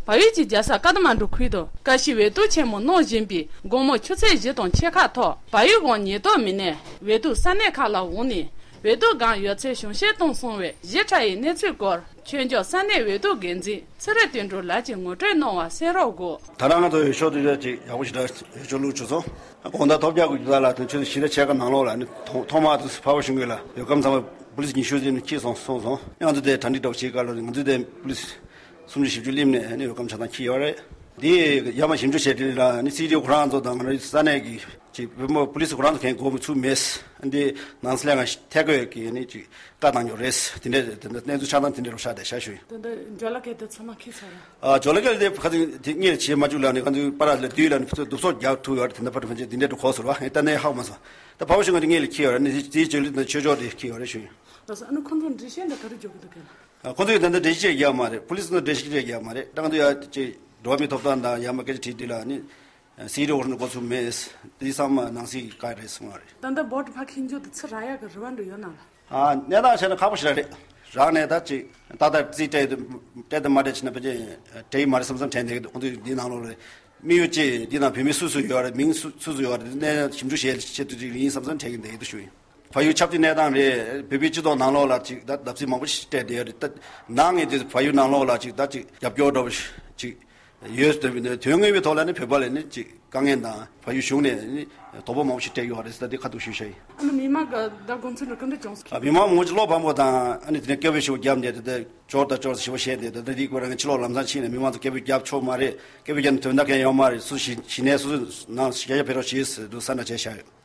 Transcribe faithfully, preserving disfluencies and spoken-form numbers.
བལ་ཡུལ་གྱི་རྒྱལ་ས་ཀ་ཐ་མན་གྲུ་ཁུལ་དུ་ཀ་ཤི་འོས་བསྡུ་ཆེན་མོ་གནང་བཞིན་པའི་དགོང་མོ་ཆུ་ཚོད་བཞི་དང་ཕྱེད་ཀ་ཐོག་བལ་ཡུལ་གྱི་ཉེན་རྟོག་མི་སྣས་འོས་བསྡུ་ས་གནས་ཁག་ལ་འོངས་ནས་འོས་བསྡུ་སྒང་ཡོད་ཚད་གཞུང་བཞེས་གཏོང་སོང་བའི་ཞིབ་ཕྲ་ཡི་གནས་ཚུལ་སྐོར་ཆོས་འབྱོར་ས་གནས་འོས་བསྡུ་འགན་འཛིན་ཚེ་རིང་དོན་གྲུབ་ལགས་ཀྱིས་ངོ་སྤྲོད་གནང་བ་གསན་རོགས་གོ། ད་རང་ང་ཚོ་འོས་ཤོག་དེ་ཅིག་ཡག་པོ་ཞིག་འདྲ་འོས་ཤོག་བླུགས་བཅུག་སོང་། དགོང་དག་ཐོབ་རྒྱག་གི་རྒྱུ་དག་ལ་དོན་ཆོས་ཞི་ར་ཆེ་ཁ་ནང་ལོགས་ལ་ནི་ཐོག་ཐོག་མ་དུ་ཕ་བོ་གཞུང་གི་ལ་འོས་སྒམ་ཚང་མ་པུ་ལིས་ཉི་ཤུ་ཙམ་ནས་ཁྱེར་སོང་སོང་སོང་། ང་ཚོ་དེ་གྲ་སྒྲིག་འདྲ་བོ་བྱེད་ག་ལ་ང་ཚོ་དེ་པུ་ལིས་སུམ་ཅུ་བཞི་བཅུ་སླེབས་ནས་ནི་འོས་སྒམ་ཆ་ཚང་ཁྱེར་ཡོད་རེད། དེ་ཡ་མ་ཞིབ་འཇུག་བྱས་དེ་ལ་ནི་སི་ཌི་ཁོ་རང་ཚོ་དང་ང་རང་ས་གནས་ཀྱི་ཅིག་བོད་མི་པུ་ལིས་ཁོ་རང་ཚོ་གན་གོ་མི་ཚུགས་མེད། འདི་ནང་སླེབས་ང་ཐད་ཀོས་ཀྱི་ནི་ཅིག་བཀའ་བཏང་ཡོད་རེད། དེ་འདྲ་དེ་འདྲ་གནས་ཚུལ་ཆ་ཚང་དེ་འདྲ་རུ་ཤར་བསྡད་ཤག་ཞུ་ཡིན། དེ་འདྲ་ཇོ་ལ་ཀེ་དེ་ཚང་མ་ཁྱེར་ཚར་ར། ཨ་ཇོ་ལ་ཀེ་དེ་ཁ་ཚིག་དེ་གཉེར་བྱེད་མ་བཅུག་ལ་ནི་ཁ་ཚིག་པ་ར་ལ་དུས་ལ་ནི་ཕུ་ཚུ་གདུབ་སོག་རྒྱག་ཐུབ་ཡོད་རེད། དེ་འདྲ་པར་ཕན་ཆད་དེ་འདྲ་རུ་གོ་སོང་ར། ཨེ་ད་ནས་ཧ་གོ་མ་སོང་། ད་ཕ་བོ་ཤིང་ག་དེ་གཉེར་ལ་ཁྱེར་ཡོད་ར། ནི་དེའི་ཇོ་ལི་དང་ཆོས་ཕྱོགས་དེ་ཁྱེར་ཡོད་རེད་ཞུ་ཡིན། ལགས་སོ། ཨ་ནི་ཁོང་ཚོ་འགྲེལ་བཤད་འདི་ག་རེ་བརྗོད་ཀྱི་འདུག་ག་ལ། ཨ་ཁོང་ཚོས་ད་ལྟ་འགྲེལ་བཤད་རྒྱག་མ་རེད། པུ་ལིས་ཚོ་འགྲེལ་བཤད་རྒྱག་མ་རེད། ད་ང་ཚོ་ཡ་ཅིག་འགྲོ་བ་མིའི་ཐོབ་ཐང་དང་ཡ་མ་སྐད་ཆ་དྲིས་དུས་ལ་ནི་སི་ཌི་ཁོ་རང་འགོ་ཚུགས་མེད། དེ་ཚང་མ་ནང་སྲིད་བཀའ་རེད་གསུང་བ་རེད། ད་ལྟ་བོ་ཊི་ཕར་འཁྱེར་རྒྱུ་དེ་ཚུར་རག་ཡག་གི་རེ་བ་འདྲ་ཡོད་ན་ལ། ཨ་གནས་སྟངས་བྱས་ན་ཁག་པོ་ཞིག་རེད། རག་ནས་ད་ཅིག་ཏག་ཏག་རྩིས་སྤྲད་དུ་སྤྲད་དུ་མ་སྤྲད་བྱས་ན་ཕལ་ཆེར་སྤྲད་ཡི་མ་རེད་བསམ་བསམ་དྲན་བསྡད་ཀྱི་འདུག་ཁོང་ཚོས་འདི་ནང་ལོགས་ལ་དམིགས་ཡུལ་ཅིག་འདི་ནང་བོད་མི་སུ་སུ་ཡོད་རེད། མིང་སུ་སུ་སུ་ཡོད་རེད། འདི་ནས་ཞིབ་འཇུག་བྱས་ཆེད་དུ་ཅིག་ཡིན་བསམ་བསམ་དྲན་གྱི་འདུག་ཞུ་ཡིན། བལ་ཡུལ་ཆབ་སྲིད་གནས་སྟངས་རེད། བོད་པའི་སྤྱི་ཚོགས་ནང་ལོགས་ལ་ཅིག་ད་བརྡབ་གསིག་མང་པོ་ཞིག་སྤྲད་བསྡད་ཡོད་རེད། ད་ནང་ངས་དེ་བལ་ཡུལ་ནང་ལོགས་ལ་ཅིག་ད་ཅིག་རྒྱབ་སྐྱོར་འདྲ་བོ་ཞིག་ཅིག་ཡོད་ཟེར་བའི་དོན་དངོས་པའི་ཐོག་ལ་ནི་བོད་པ་ལ་ནི་ཅིག་དཀའ་ངལ་དང་བལ་ཡུལ་གཞུང་ནས་ནི་དོ་ཕོག་མང་པོ་ཞིག་སྤྲད་ཡོད་རེད་ཟེར་ད་དེ་ཁ་ཐུག་ཞུས་བཞག་ཡིན། ཨ་ནི་མི་མང་གི་ད་དགོངས་ཚུལ་འདྲ་ག་འདྲ་བྱུང་སོང་། ཨ་མི་མང་ངོ་ཅིག་བློ་ཕམ་པོ་དང་ཨ་ནི་དེ་ནས་སྐད་འབོད་ཞིག་བརྒྱབ་ནས་དེ་ད་ཅོར་དང་ཅོར་ཞིག་བཤད་དེ་ད་ད་རིགས་པ་རང་ཕྱི་ལོགས་ལམ་སང་ཕྱིན་ནས་མི་མང་ཚོ་སྐད་འབོད་བརྒྱབ་ཆོག་མ་རེད། སྐད་འབོད་བརྒྱབ་ནས་དོན་དག་གང་ཡོད་མ་རེད། སུ་ཞི་ཞི་ནས་སུ་ནང་ཞི་རྒྱ་ཕེབས་རོགས་བྱེད་ཟེར་འདུག་ས་འདྲ་བྱས་བཞག་ཡོད།